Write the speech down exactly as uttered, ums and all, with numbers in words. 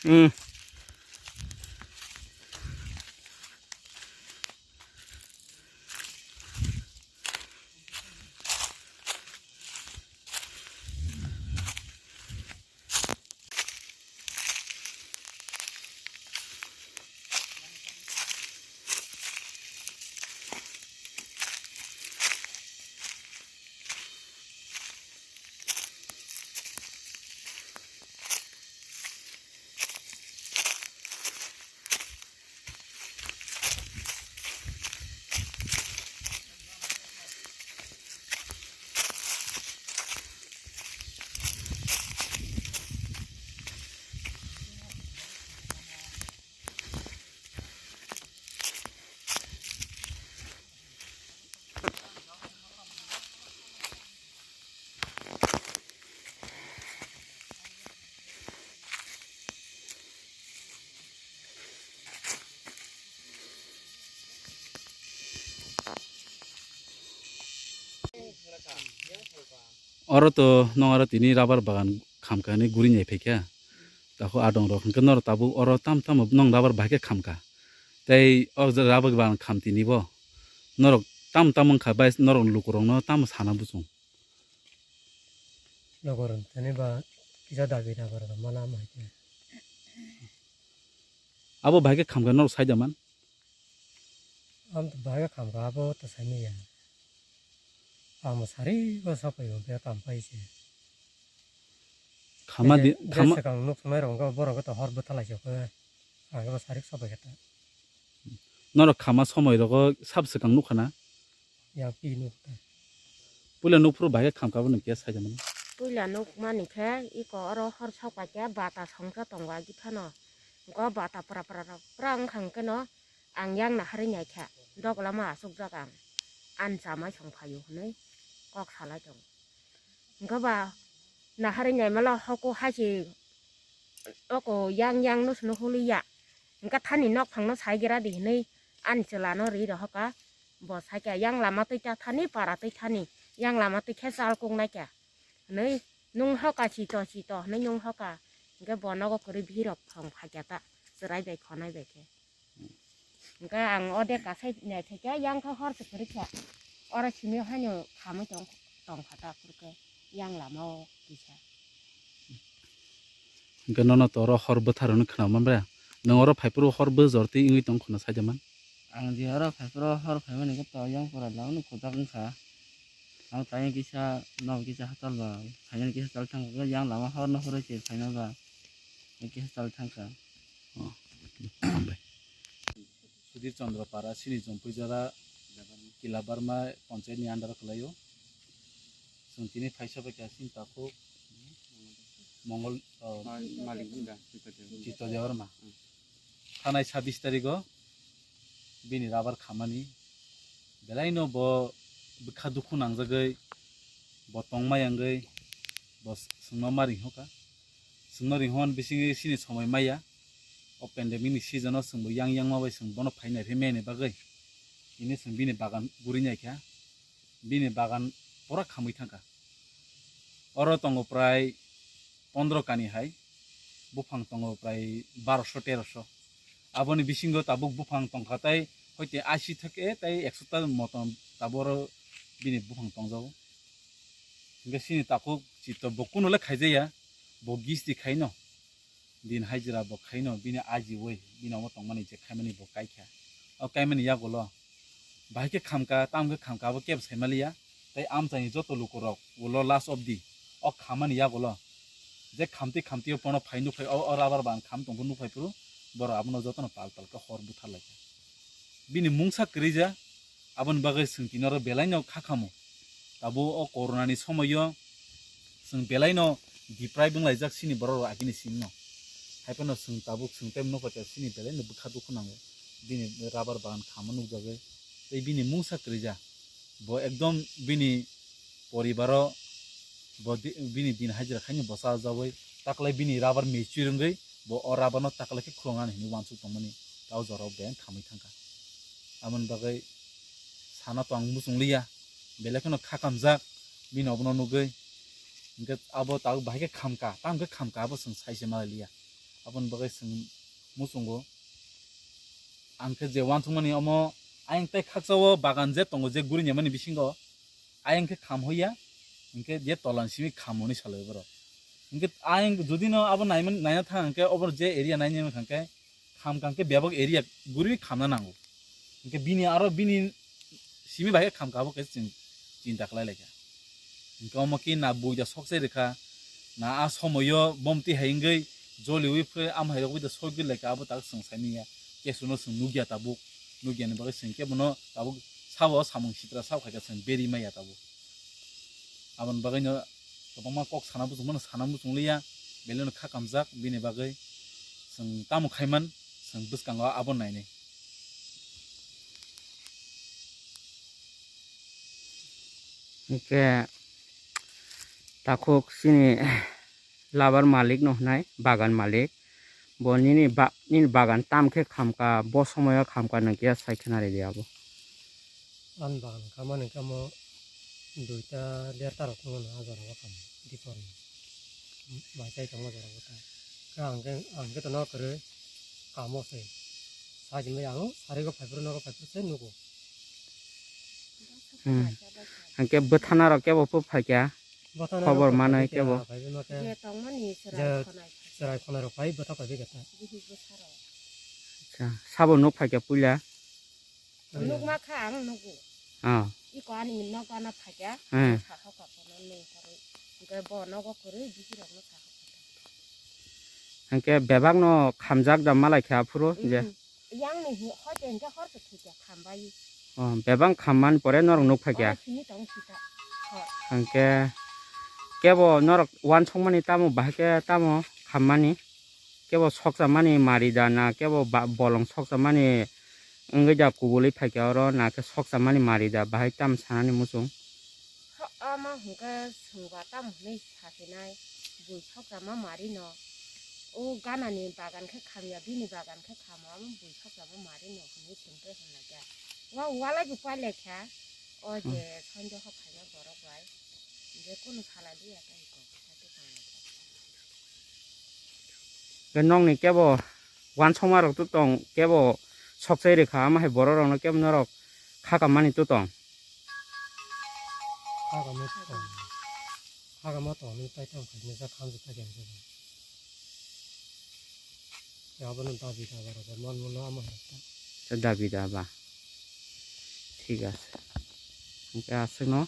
Hmm. Oro to nong aro tini rubber bagan khamkha hinwi guri nai phaikha. Tako adong rok hwnkhe norok tabuk oro tam tamo nong rubber bahai khe khamkha. Tei o rubber bagan kham tini bo norok tam tam wngkha bai norok lukurokno tamo sana buchung. Nogor tini ba kisa dabi dabar ba mala mai khe. Abo bahai khe khamkha norok saida man? Am to bahai khe khamkha abo to saimanya. Ang bo sari bo sapai bo be kam pai se. Khama di, je khama swkang nuk sumai rok borok to hor bwthalai se khe. Ang bo sari sapai khe ta. Norok khama somoi rogo sab swkang nukha na? Ya pi nuk ta. Puila nuk phuru bahai khe khamkha bo nung khe saida mano. Puila nuk mani khe iko oro hor sok pai khe bata songsa tongo agi phano. Go bata pra pra pra pra wngkha hwnkhe no ang yang naharwi nai kha. Dok lama asukjak ang. Ani chamai song phaio hwnwi kok salai tongo. Hwnkhe ba naharwi naimala hoko hachi oko yang yang no sino holi ya. Hwnkhe thani nok phang no sai gira di hinui ani chwla no ri rohoka. Bo saikha yang lama twi ta thani para twi thani yang lama twi khe chal kung naikha hinui nung hoka chito chito hinui nung hoka. Hwnkhe bo nogo kwrwi bihirok thong phaikha ta chwrai bai khonai bai khe. Hwnkhe ang o de kasai naithai khe yang khe hor se kwrwi kha. Oro simi haino khamwi tong, tong kha ta phuru khe yang lama o kisa. Hwnkhe nono to oro hor bwthar hwnwi khna man bre. Nwng oro phai phuru hor bwjor twi wngwi tong khwna saida man. Ang je oro phai phuru hor phaimani khe to yang pura lamani khojak wngkha. Ang tai kisa nok kisa hachal ba phainani kisa chal thang kha yang lama hor no horoi se phaina ba kisa chal thang kha. Oh, hambai. Sudhir Chandra Para, sini Jompuijara, Kila Barma Panchayat ni under o kwlaio. Chwng tini phaisa bai kha sini takhuk Mongol, uh, Malik Bunda, Chitto Debbarma. Thanai sabbish tarigo bini rabar khamani. Belaino bo bwkha dukhu nangjagwi, bo tongma yangwi, bo chwngno ma ringhoka. Chwngno ringhon bisingo sini somoi maya. O pandemic ni season o chwngbo yang yang ma bai chwng bono phai nai phi meni bagwi. Ini chwng bini bagan guri nai kha. Bini bagan pura khamwi thangkha. Oro tongo prai pondro kani hai. Buphang tongo prai baroso teroso. Aboni bisingo tabuk buphang tongkha tai hoite ashi thake tai ekso ta motom tabuk oro bini buphang tongjago. Hingke sini takhuk chito bo kuno le khaijaya, bo gisti khaino. Din hajira bo khaino, bini ajiwi, bini omo tongmani je khaimani bo kaikha. O kaimani yagulo, bahai khe khamka, tamo khe khamka, abo kebo saimaliya. Tai amchaini joto lukurok, ulo last of the, o khamani yagulo, je khamtwi khamtwi o pono phai nukhai, o, o rubber ban kham tongbo nukhai phuru, borok abono jotono pal pal khe hor butharlaikha. Bini mungsa kwrwija, aboni bagwi chwng tini oro belaino kha khamo. Tabuk o corona ni somoio chwng belaino deprive wnglaijak chini borok rok agini simi no. Haiphano chwng tabuk chwng tei nokha khe chini belaino bwkha dukhu nango. Bini rubber bagan khamo nukjagwi tei bini mungsa kwrwija. Bo ekdom bini poribaro bo di-, bini din hajira khaini bwsa jagwi taklai bini rubber mature wngwi bo o rubber no taklai khe khulungnani hinwi uansuk tongmani tei o jorao beng khamwi thangkha. Aboni bagwi sana tong muchung liya, belai kheno kha kamjak bini obono nugwi. Hingke abo tabuk bahai khe khamka, tamo khe khamka abo chwng sai se malai liya. Aboni bagwi chwng muchungo. Ang khe je uansukmani omo ayang tei khakchao bagan je tongo, je guri nemani bisingo ayang khe kham hoya, hinkhe je tolan simi kham hwnwi salai borok. Hinkhe ayang jodi no abo naimani, naina thang hinkhe obo je area naina wngkha hinkhe kham kha hinkhe bebak area guriwi khamna nango. Hinkhe bini aro bini simi bai khe kham kha abo khe chwng chinta khlai lai kha. Hinkhe omo khe na buida sok chai rwkha, na a somoio bomti hai wngwi joliwi phe am hai rok buida sogwi lai kha, abo tak chwng sai manya. Kesuno chwng nukya tabuk, nukyani bagwi chwng kebono tabuk sao samung sitra sao khaikha chwng beri maya tabuk. Aboni bagwino kwbangma kok sana muchungmano sana muchungliya, beleno kha kamjak bini bagwi chwng tamo khaiman chwng bwskango abo nainai. Hinkhe takhuk chini labar malik no hwnai, bagan malik. Bo nini ba-, nini bagan tam khe khamkha, bo somoyo khamkha nwng khe sai khna ridi abo. Ani bagan khamani kamo duita derta rok wngmano, a jora o kam dipor ni. Mai chai tongo jora o ta. Khe ang khe, ang khe tono kwrwi kamo se. Sajini ang sarigo phaiphuru nogo phaiphuru se nugo. Hmm. Hingke bwthana rok kebo phu phaikya. Bwthana khobor rok manai phaibai kebo. Phaibai ma khe je tongmani je chwrai khonai. Chwrai khonai rok phai bwtha phaibai khe ta. Bihik bwsa rok. Acha, sabo nuk phaikya puila? Nuk ma kha ang nugo. Ah. Iko ani nok ana phaikya. Hmm. Kha kha kha kono nung kharwi. Hingke bo nogo kwrwi bihik rok no kha kha kha. Hingke bebak no khamjak da malai kha phuru je. Hmm. Yang ni hi-, hoi de hingke hor se thikya khambai. Oh, bebak khammani pore norok nuk phaikya. Oh, sini tong sita. Hor. Hingke kebo norok uansukmani tamo bahai khe tamo khammani? Kebo sokchamani mari da na kebo ba-, bolong sokchamani wngwi da kubulwi phaikya oro na khe sokchamani mari da bahai tamo sanani muchung? Ho-, omo hwnkhe swngba tamo hwnwi saphinai, bui sokchama mari no. O ganani bagan khe khamya, bini bagan khe khamo, omo bui sokchama mari no hwnwi swngtwi hwnlaikha. Wa walai bo pailai kha, o je hmm, sonjo hok khaima borok bai, je kunu salai liya tei kok. Khe nokni kebo uansukma rok to tong, kebo sokchai rwkha, ama hai borok rokno kebo norok kha kammani to tong. Kha kamma tong. Kha kamma tong, nini tai tamo khaina jak khamjak ta khe. Khe abono dabi daba rok man mano ama hai ta. Khe dabi daba. Thik ase. Hingke aswkno